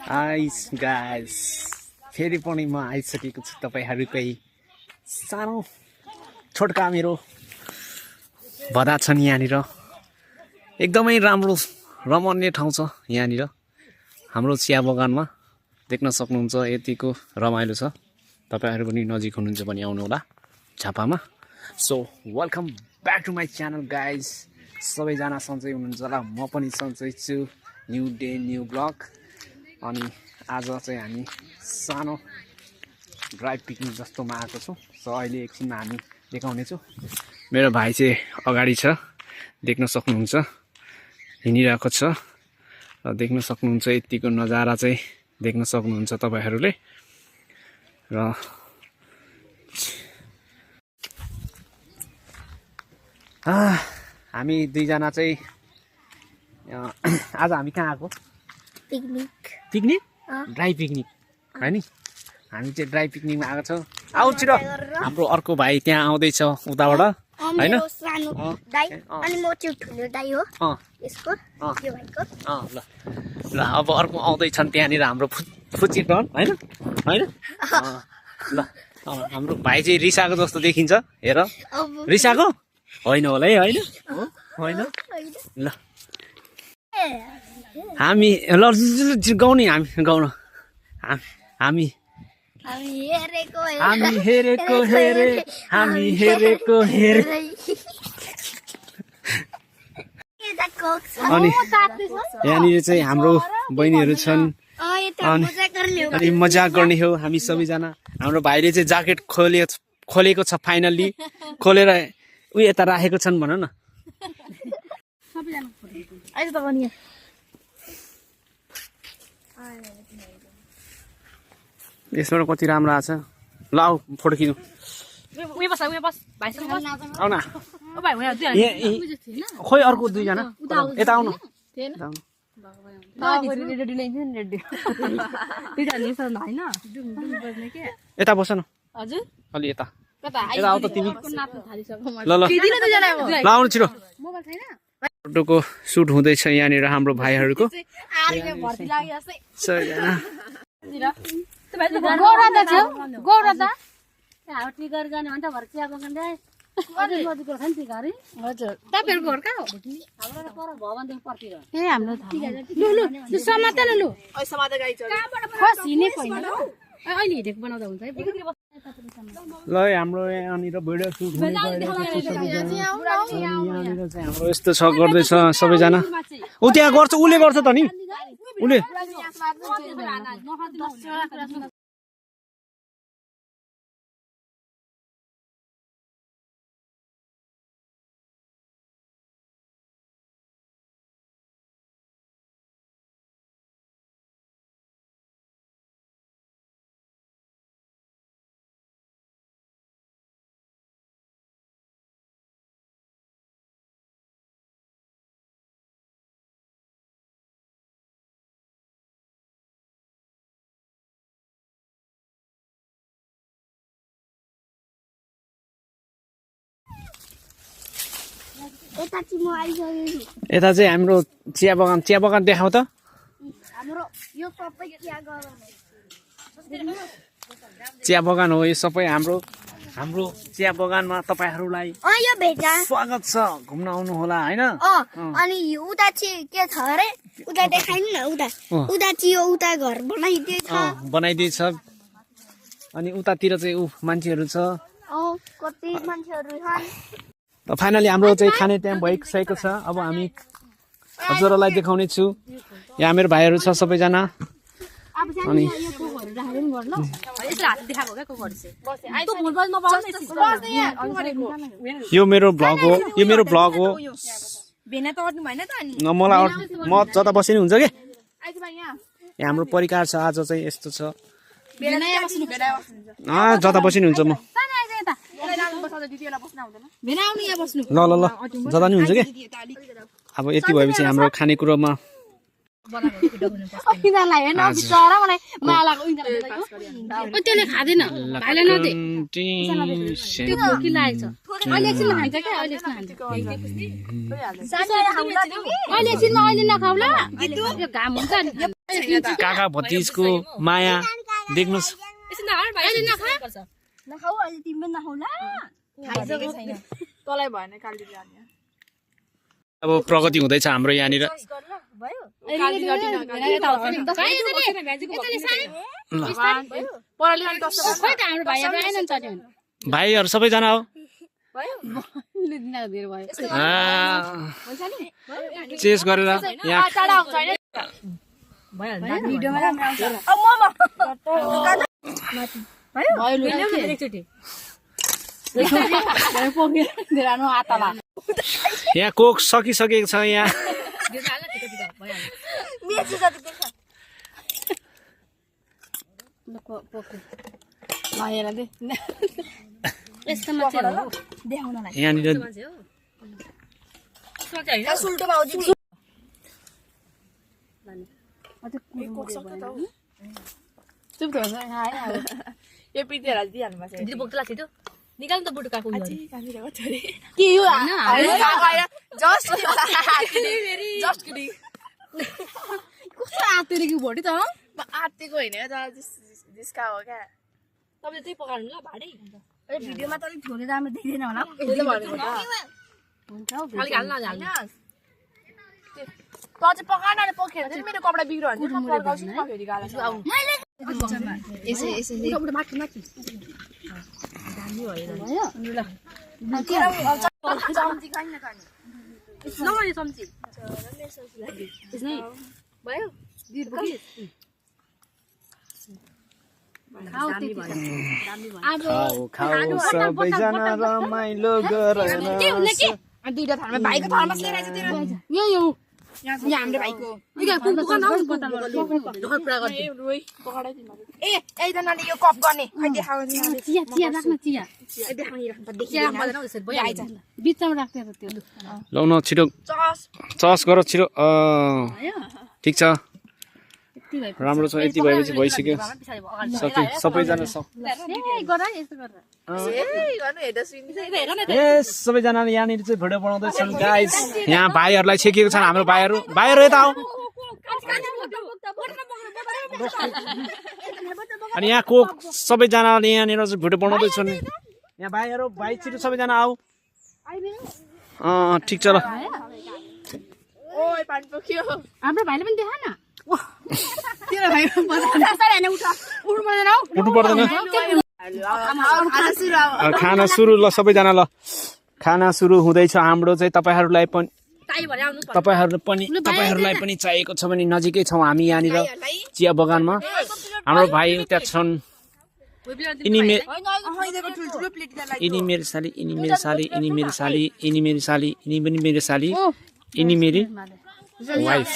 हाइस गाइस फेरि पनि म आइसकेको छु तपाईहरुकै सानो छोटका मेरो भदा छन् यहाँनिर एकदमै राम्रो रमणीय ठाउँ छ यहाँनिर हाम्रो चिया बगानमा देख्न सक्नुहुन्छ यतिको रमाइलो छ तपाईहरु पनि नजिक हुनुहुन्छ भने आउनु होला झापामा so welcome back to my channel guys सबैजना सन्चै हुनुहुन्छ होला म पनि सन्चै छु न्यू डे न्यू ब्लग अनि आज चाहिँ हामी सानो ड्राइभ पिकनिक जस्तोमा आएको छौं सो अहिले एकछिनमा हामी देखाउने छु मेरो भाइ चाहिँ अगाडि छ देख्न सक्नुहुन्छ हिँडिरहेको छ र देख्न सक्नुहुन्छ यतिको नजारा चाहिँ देख्न सक्नुहुन्छ तपाईहरुले र हामी दुई जना चाहिँ आज हामी कहाँ आएको पिकनिक ड्राई पिकनिक हैन हामी चाहिँ ड्राई पिकनिकमा आएको छौं आउ छिटो हाम्रो अर्को भाइ त्यहाँ आउँदै छ उताबाट हैन दाइ अनि म चाहिँ ठुलो दाइ हो यसको यो भाइको ल ल अब अर्को आउँदै छन् त्यहाँनिर हाम्रो फुच्ची टन हैन हैन ल हाम्रो भाइ चाहिँ रिसाको जस्तो देखिन्छ हेर रिसाको होइन होला है हैन हैन ल हामी ल गाउने हामी गाउन हामी हेरेको हेरे अनि यहाँनिर चाहिँ हाम्रो बहिनीहरू छन् अनि मजाक गर्ने हो हामी सबैजना हाम्रो भाइले चाहिँ ज्याकेट खोलेको छ फाइनल्ली खोलेर उ यता राखेको छन् भन न यसबाट कति राम्रो आछ ल आऊ फोटो खिच्नु आउ न खोइ अर्को दुईजना यता आउनु यता बस न अलि यता यता आउ त तिमी ल ल ल आउनु छिटो फोटोको सुट हुँदैछ यहाँनिर हाम्रो भाइहरूको ल हाम्रो यहाँनिर भिडियो सुट हुने यहाँनिर चाहिँ हाम्रो यस्तो छ गर्दैछ सबैजना ऊ त्यहाँ गर्छ उसले गर्छ त नि उसले यता चाहिँ हाम्रो चिया बगान देखाउ त चिया बगान हो यो सबै हाम्रो चिया बगानमा तपाईहरुलाई स्वागत छ घुम्न आउनु होला हैन अनि उता चाहिँ के छ रे उता देखाइनु न उता चाहिँ उता घर बनाइदिएछ अनि उतातिर चाहिँ मान्छेहरु छ कति मान्छेहरु छन् फाइनली हाम्रो चाहिँ खाने टाइम भइसकेको छ अब हामी हजुरलाई देखाउने छु यहाँ मेरो भाइहरु छ सबैजना अनि यो मेरो ब्लग हो मलाई म जता बसे नि हुन्छ के यहाँ हाम्रो परिकार छ आज चाहिँ यस्तो छ जता बसे नि हुन्छ म ल ल ल जता नि हुन्छ के अब यति भएपछि हाम्रो खानेकुरोमा काका भतिजको माया देख्नुहोस्। नखाऊ अहिले तिमी पनि नखाऊ ल तँलाई भएन काली जाने अब प्रगति हुँदैछ हाम्रो यहाँनिर। भाइहरू सबैजना हो चेस गरेर यहाँ यहाँ कोक सकिसकेको छ यहाँ। यहाँनिर यो पिटेर दिइहाल्नु पर्छ निकाल्नु त बुटुकाको के यो जस्ट कस्तो आत्तिएको भोटी त आत्तिको होइन जिस्का हो क्या तपाईँले त्यही पकाउनु ल भाडै भिडियोमा त अलिक छोडेर राम्रो देख्दैन होला खालि हाल्न हाल्नु त चाहिँ पकाएन अनि पखेर चाहिँ मेरो कपडा बिग्रो भने म फर्काउँछु नि फेरि गाला माथि माथि नभने चम्ची भयो खाऊ सबैजना रमाइलो गरेर। दुईटा थालमा भाइको थालमा लिएर आइज यो यो यहाँ हाम्रो भाइको ए एकजनाले यो कप गर्ने खै देखाएको चिया चिया राख्न चिया बिचमा राख्छ त्यो लौ न छिटो चस गर छिटो। ठिक छ राम्रो छ। यति भएपछि भइसक्यो सक्यो सबैजना ए सबैजनाले यहाँनिर चाहिँ भिडियो बनाउँदैछन् गाइस। यहाँ भाइहरूलाई छेकिएको छन् हाम्रो भाइहरू यता आऊ। अनि यहाँ कोक सबैजनाले यहाँनिर चाहिँ भिडियो बनाउँदैछन्। यहाँ भाइ छिटो सबैजना आऊ। ठिक छ ल हाम्रो भाइले पनि देखा न उठ्नु पर्दैन। खाना सुरु ल सबैजना ल खाना सुरु हुँदैछ हाम्रो चाहिँ। तपाईँहरूलाई पनि चाहिएको छ भने नजिकै छौँ हामी यहाँनिर चिया बगानमा। हाम्रो भाइ त्यहाँ छन्। यिनी मेरो साली यिनी मेरो साली यिनी मेरो साली यिनी मेरो साली यिनी पनि मेरो साली यिनी मेरी वाइफ।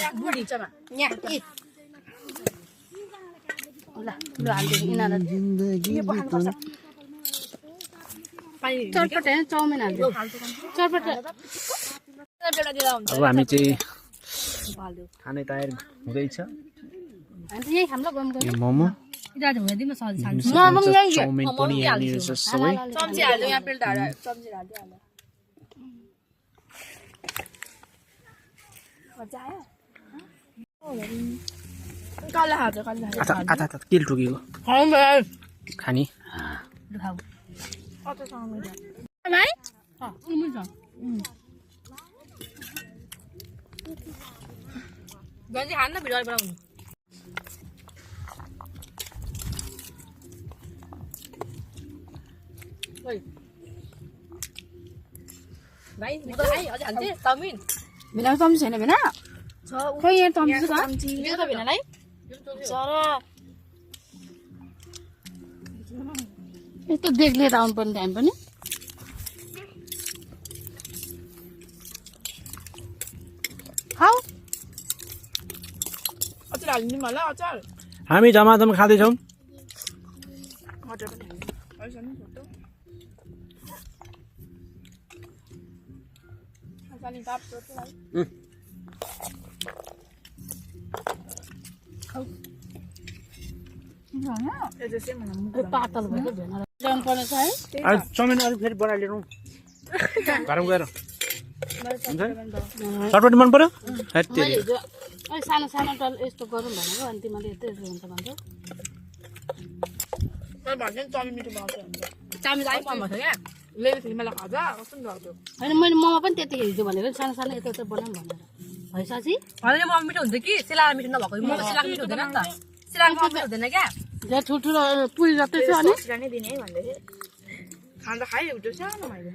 चटपट चाउमिन हाल्यो चटपट अब हामी चाहिँ खाने तयार हुँदैछ। मोमो चाउमिन पनि यहाँनिर छ सबै। चम्ची हाल्यो यहाँ प्लेट हाल्यो चम्ची हाल्यो मजा आयो काला हाल्यो आधा के ठोकेको खाने गन्जी खान्न भिडियो बनाउनु भाइ अझै हाल्छ चाउमिन बिना चम्ची छैन बिना खै यहाँ चम्ची छ मेरो त भिनालाई यस्तो देख्ने आउनु पर्ने टाइम पनि खाऊ अचार हालिदिनु होला अचार हामी झमाझम खाँदैछौँ। पातल भएको भेना ल्याउनु पर्ने छ है चाउमिन अलिक फेरि बनाइलिनु घरमा गएर चटपटी मन पर्यो अनि सानो सानो डल यस्तो गरौँ भनेको अनि तिमीले यतै हुन्छ भन्छौ मैले भन्छ नि चाउमिन मिठो बनाउँछ चाउमिन चाहिँ मन भएको क्या ल्याएर फेरि मलाई खाजा कस्तो मिठो होइन मैले मोमो पनि त्यतिखेर हिजो भनेको सानो सानो यता यता बनाऊँ भनेर है साँच्ची होइन मोमो मिठो हुन्छ कि सिलाएर मिठो नभएको मोमो सिलाएको मिठो हुँदैन नि त सिलाएको मोमो मिठो हुँदैन क्या जहाँ ठुल्ठुलो पुरी जस्तै छ अनि सिला नै दिने है भन्दै थिएँ खाँदा खाइरहेको सानो मैले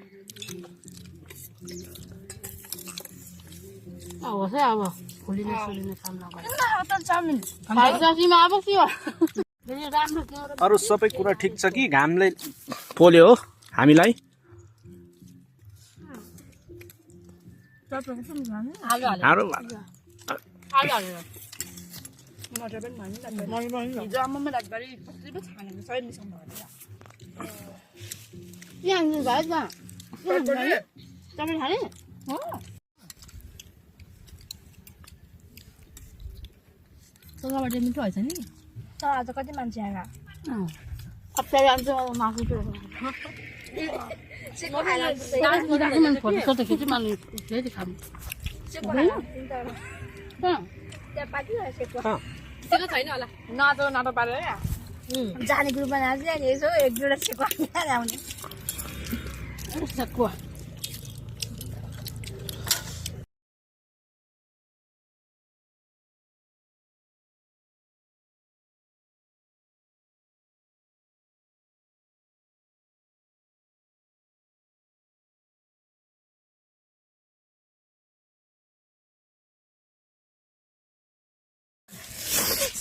होस् है अब फुलिने सुलिने काम नगर्नु चाउमिन भाइसासीमा अब के हो फेरि राम्रो थियो र अरू सबै कुरा ठिक छ कि घामले पोल्यो हो हामीलाई आलु हाल्यो हाम्रो आलु हालेर मटर पनि भन्नु हिजो आमामा रातभरि कति पो छानेको सबै मिसाउनु भयो यहाँ भयो त तपाईँ खाने हो सँगबाट मिठो भएछ नि तर आज कति मान्छे आएर अप्ठ्यारो आउँछ मासु फोटो सोटो खिच्यो मैले फेरि खानु छैन होला नाटो पारेर क्या जाने ग्रुपमा नाच्ने अनि यसो एक दुईवटा सेको आउने सक्कुवा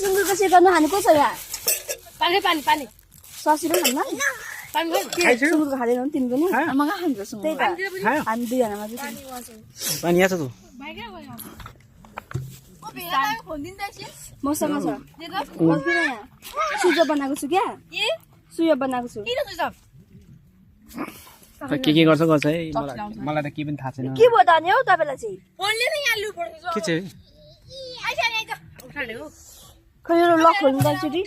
सुँगुरको सेकाउनु खानु को छ यहाँ पानी पानी पानी ससिलो खान्न पानी सुँगुरको खाँदैनौ तिमी पनि आमा कहाँ खान्छ सुँगुर त्यही त हामी दुईजनामा चाहिँ पानी यहाँ छ त मसँग छ बस्दिन यहाँ सुजो बनाएको छु क्या सुयो बनाएको छु के गर्छ गर्छ है मलाई त केही पनि थाहा छैन के भयो त नि हौ तपाईँलाई चाहिँ के चाहिँ खै यो लक खोल्नु त एकचोटि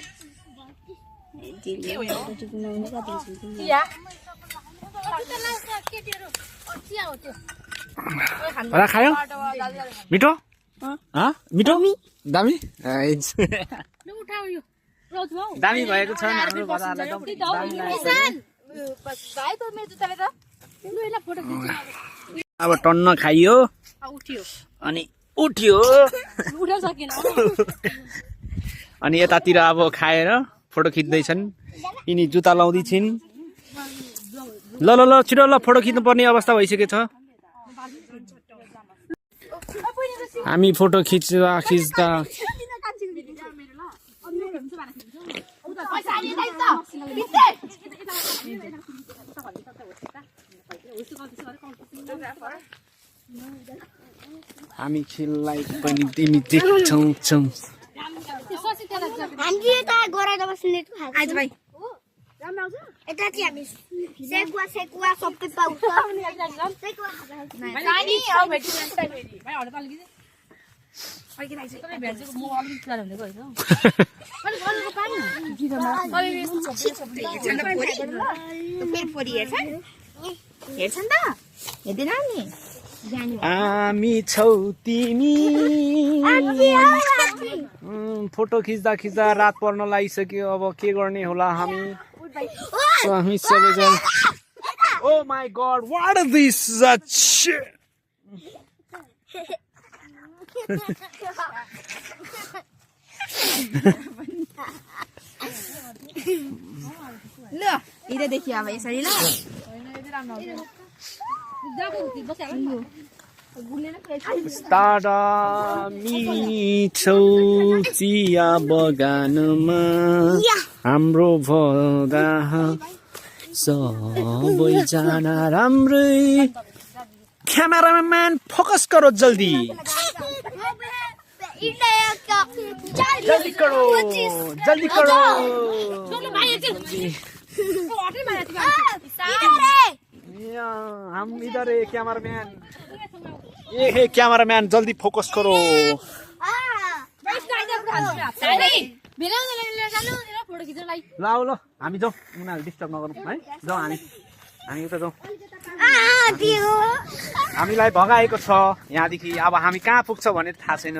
खायो मिठो मिठो दामी दामी भएको छ हाम्रो बजारलाई अब टन्न खाइयो अनि उठ्यो अनि यतातिर अब खाएर फोटो खिच्दैछन् यिनी जुत्ता लाउँदैछिन् ल ल ल छिटो ल फोटो खिच्नुपर्ने अवस्था भइसकेको छ हामी फोटो खिच्दा खिच्दा हामी खेललाई पनि तिमी देख्छौ हामी यता गराएर बस्ने आज भाइ यता चाहिँ हामी सेकुवा सबै पाउँछ हेर्छन् त हेर्दैन नि हामी छौ तिमी फोटो खिच्दा खिच्दा रात पर्न लागिसक्यो अब के गर्ने होला हामी सबैजना oh my God what is this ल यता देखियो अब यसरी ल तारा मिठो चिया बगानमा हाम्रो भोगा सबैजना राम्रै क्यामेराम्यान फोकस करो जल्दी जल्दी करो हम इधर है कैमरामैन ये है कैमरामैन जल्दी फोकस करो लाओ ल हामी जाउँ उनीहरूले डिस्टर्ब नगरौँ है जाउँ हामी उता जाउँ हामीलाई भगाएको छ यहाँदेखि अब हामी कहाँ पुग्छ भने थाहा छैन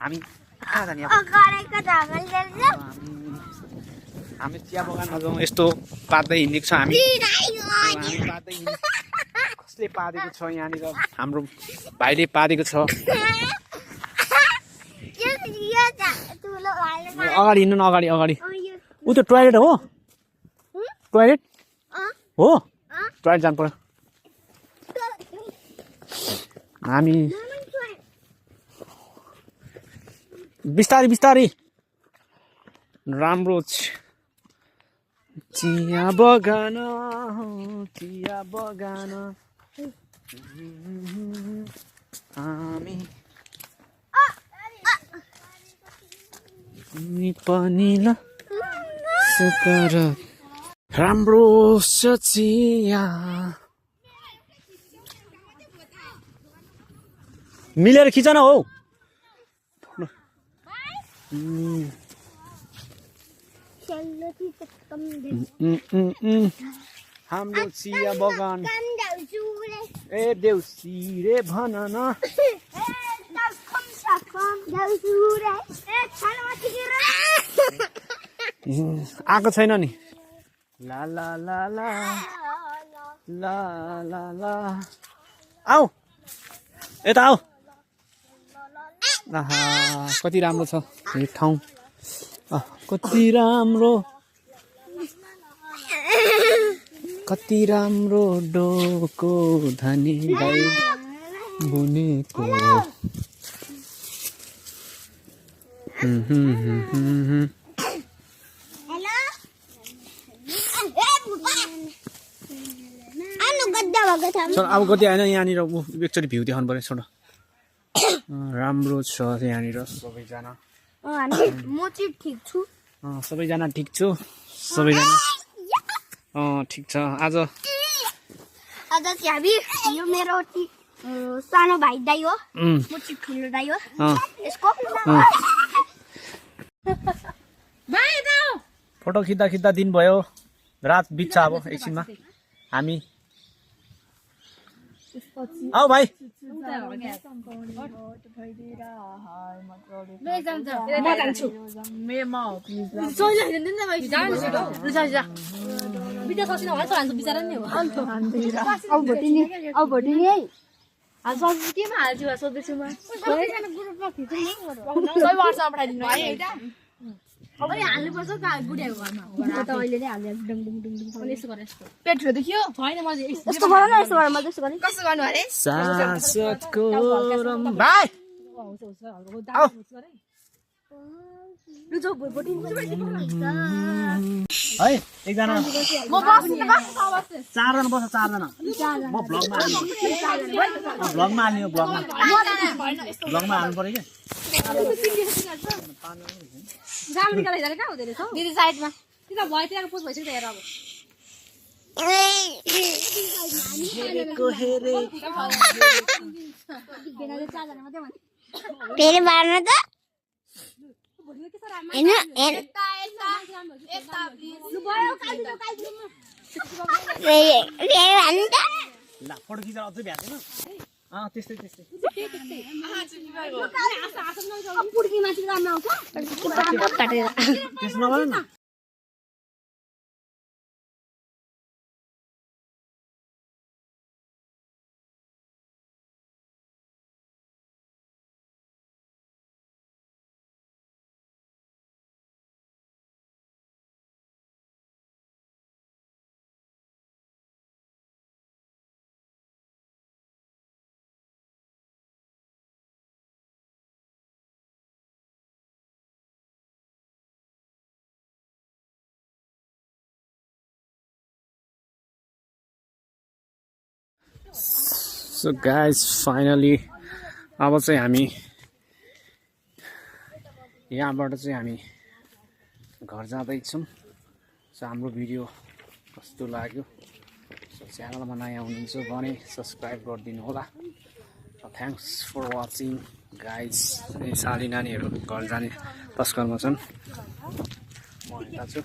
हामी कहाँ जाने अब? अगाडिको ढङ्गले हामी चिया बगानमा जाउँ। यस्तो पातै हिँडेको छ हामी पातै कसले पादेको छ यहाँनिर? हाम्रो भाइले पादेको छ। अगाडि हिँड्नु न, अगाडि अगाडि। ऊ त्यो टोयलेट हो? टोयलेट हो? टोयलेट जानु पर्यो। हामी बिस्तारै बिस्तारै राम्रो चिया बगान चिया बगान हामी पनि ल सुकर राम्रो छ चिया। मिलेर खिच न हौ। हाम्रो चिया बगान ए देउसी रे भन न। आएको छैन नि। ला ला ला ला ला ला ला आऊ यता आऊ। आहा कति राम्रो छ यो ठाउँ। कति राम्रो डोको धनी गाई बुनेको। अब कति होइन यहाँनिर एकचोटि भ्यू देखाउनु पर्यो। छोड राम्रो छ यहाँनिर सबैजना। म चाहिँ ठिक छु। सबैजना ठिक छु। सबैजना ठिक छ। आज चाहिँ हामी यो मेरो सानो भाइ दाइ हो। म चाहिँ ठुलो दाइ हो यसको। फोटो खिच्दा खिच्दा दिन भयो। रात बित्छ अब एकछिनमा। हामी आऊ भाइ। पेट देखियो छैन। मैले यस्तो गर न, यस्तो गर, मैले यस्तो गरेँ। कस्तो गर्नु अरे? सासको रम भाइ आऊ। है एकजना म बस्छु त बस्छु। चारजना बस्छ। चारजना म भ्लगमा हाल्नु भ्लगमा हाल्नु पर्यो क्या। दिदी साइडमा फेरि बार्नु त हैन ल फोटो खिचेर अझै भ्याएन। त्यस्तै त्यस्तै त्यसो नगर न। सो गाइज फाइनली अब चाहिँ हामी यहाँबाट चाहिँ हामी घर जाँदैछौँ। सो हाम्रो भिडियो कस्तो लाग्यो? सो च्यानलमा नयाँ हुनुहुन्छ भने सब्सक्राइब गरिदिनु होला। Thanks for watching guys. साली नानीहरू घर जाने तस्करमा छन्। म यता छु।